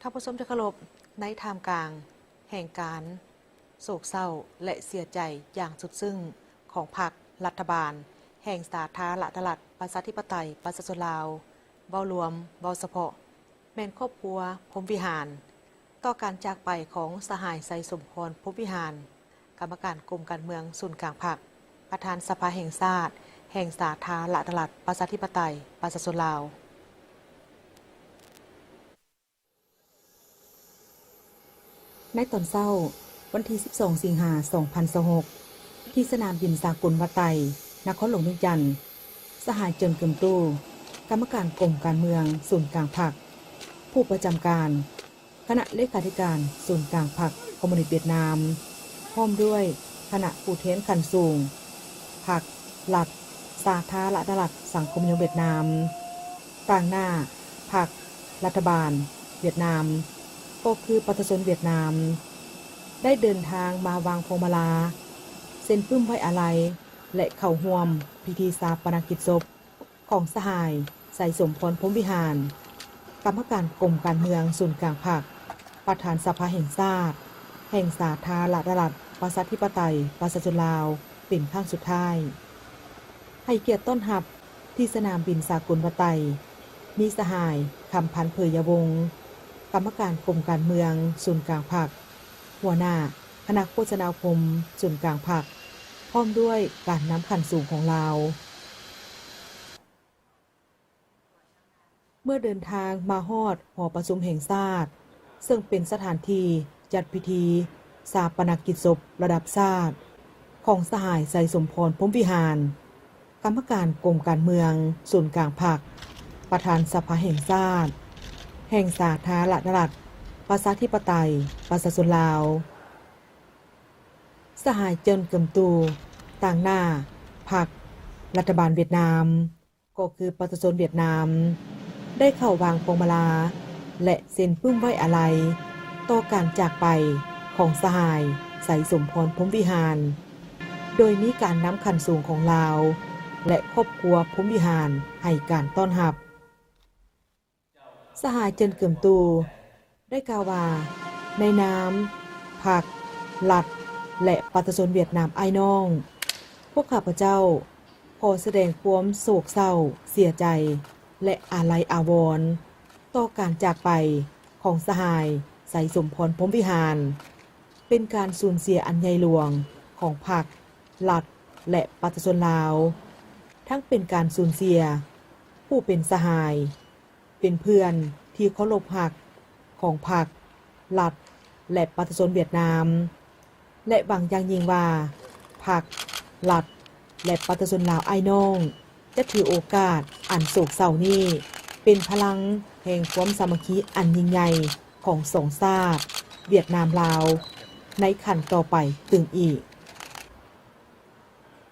ທ່ານຜູ້ຊົມທີ່ເຄົາລົບ, ໃນທ່າມກາງແຫ່ງການໂສກເສົ້າ ແລະ ເສຍໃຈຢ່າງສຸດຊຶ້ງຂອງພັກ, ລັດຖະບານແຫ່ງສາທາລະນະລັດ ປະຊາທິປະໄຕ ປະຊາຊົນລາວ ເວົ້າລວມ, ເວົ້າສະເພາະ ແມ່ນຄອບຄົວ ພົມວິຫານ ຕໍ່ການຈາກໄປຂອງສະຫາຍ ໄຊສົມພອນ ພົມວິຫານ ກຳມະການກົມການເມືອງສູນກາງພັກ, ປະທານສະພາແຫ່ງຊາດ ແຫ່ງສາທາລະນະລັດ ປະຊາທິປະໄຕ ປະຊາຊົນລາວ. ໃນຕອນເຊົ້າ ວັນທີສິບສອງ ສິງຫາ ສອງພັນຊາວຫົກ ທີ່ສະໜາມບິນສາກົນວັດໄຕ ນະຄອນຫຼວງວຽງຈັນ, ສະຫາຍ ເຈີນ ເກີມຕູ້ ກຳມະການກົມການເມືອງສູນກາງພັກ, ຜູ້ປະຈຳການຄະນະເລຂາທິການສູນກາງພັກຄອມມູນິດຫວຽດນາມ ພ້ອມດ້ວຍຄະນະຜູ້ແທນຂັ້ນສູງພັກ, ລັດ, ສາທາລະນະລັດສັງຄົມນິຍົມຫວຽດນາມ, ຕາງໜ້າພັກ, ລັດຖະບານຫວຽດນາມ ກໍຄືປະຊາຊົນຫວຽດນາມ ໄດ້ເດີນທາງມາວາງພວງມາລາ, ເຊັນປຶ້ມໄວ້ອາໄລ ແລະ ເຂົ້າຮ່ວມພິທີຊາປະນະກິດສົບຂອງສະຫາຍ ໄຊສົມພອນ ພົມວິຫານ ກຳມະການກົມການເມືອງສູນກາງພັກ, ປະທານສະພາແຫ່ງຊາດ ແຫ່ງສາທາລະນະລັດ ປະຊາທິປະໄຕ ປະຊາຊົນລາວ ເປັນຄັ້ງສຸດທ້າຍ. ໃຫ້ກຽດຕ້ອນຮັບທີ່ສະໜາມບິນສາກົນວັດໄຕ ມີສະຫາຍ ຄຳພັນ ເຜີຍຍາວົງ ກຳມະການກົມການເມືອງສູນກາງພັກ, ຫົວໜ້າຄະນະໂຄສະນາອົບຮົມສູນກາງພັກ ພ້ອມດ້ວຍການນຳຂັ້ນສູງຂອງລາວ. ເມື່ອເດີນທາງມາຮອດຫໍປະຊຸມແຫ່ງຊາດ ເຊິ່ງເປັນສະຖານທີ່ຈັດພິທີຊາປະນະກິດສົບລະດັບຊາດຂອງສະຫາຍ ໄຊສົມພອນ ພົມວິຫານ ກຳມະການກົມການເມືອງສູນກາງພັກ, ປະທານສະພາແຫ່ງຊາດ ແຫ່ງສາທາລະນະລັດ ປະຊາທິປະໄຕ ປະຊາຊົນລາວ, ສະຫາຍ ເຈີນ ເກີມຕູ ຕາງໜ້າພັກ, ລັດຖະບານຫວຽດນາມ ກໍຄືປະຊາຊົນຫວຽດນາມ ໄດ້ເຂົ້າວາງພວງມາລາ ແລະ ເຊັນປຶ້ມໄວ້ອາໄລຕໍ່ການຈາກໄປຂອງສະຫາຍ ໄຊສົມພອນ ພົມວິຫານ ໂດຍມີການນຳຂັ້ນສູງຂອງລາວ ແລະ ຄອບຄົວພົມວິຫານໃຫ້ການຕ້ອນຮັບ. ສະຫາຍ ເຈີນ ເກີມຕູ ໄດ້ກ່າວວ່າ ໃນນາມພັກ, ລັດ ແລະ ປະຊາຊົນຫວຽດນາມອ້າຍນ້ອງ, ພວກຂ້າພະເຈົ້າຂໍສະແດງຄວາມໂສກເສົ້າເສຍໃຈ ແລະ ອາໄລອາວອນຕໍ່ການຈາກໄປຂອງສະຫາຍ ໄຊສົມພອນ ພົມວິຫານ ເປັນການສູນເສຍອັນໃຫຍ່ຫຼວງຂອງພັກ, ລັດ ແລະ ປະຊາຊົນລາວ, ທັງເປັນການສູນເສຍຜູ້ເປັນສະຫາຍ, ເປັນເພື່ອນທີ່ເຄົາລົບຮັກຂອງພັກ, ລັດ ແລະ ປະຊາຊົນຫວຽດນາມ ແລະ ຫວັງຢ່າງຍິ່ງວ່າ ພັກ, ລັດ ແລະ ປະຊາຊົນລາວອ້າຍນ້ອງ ຈະຖືໂອກາດອັນໂສກເສົ້ານີ້ ເປັນພະລັງແຫ່ງຄວາມສາມັກຄີອັນຍິ່ງໃຫຍ່ຂອງສອງຊາດ ຫວຽດນາມ-ລາວ ໃນຂັ້ນຕໍ່ໄປຕື່ມອີກ.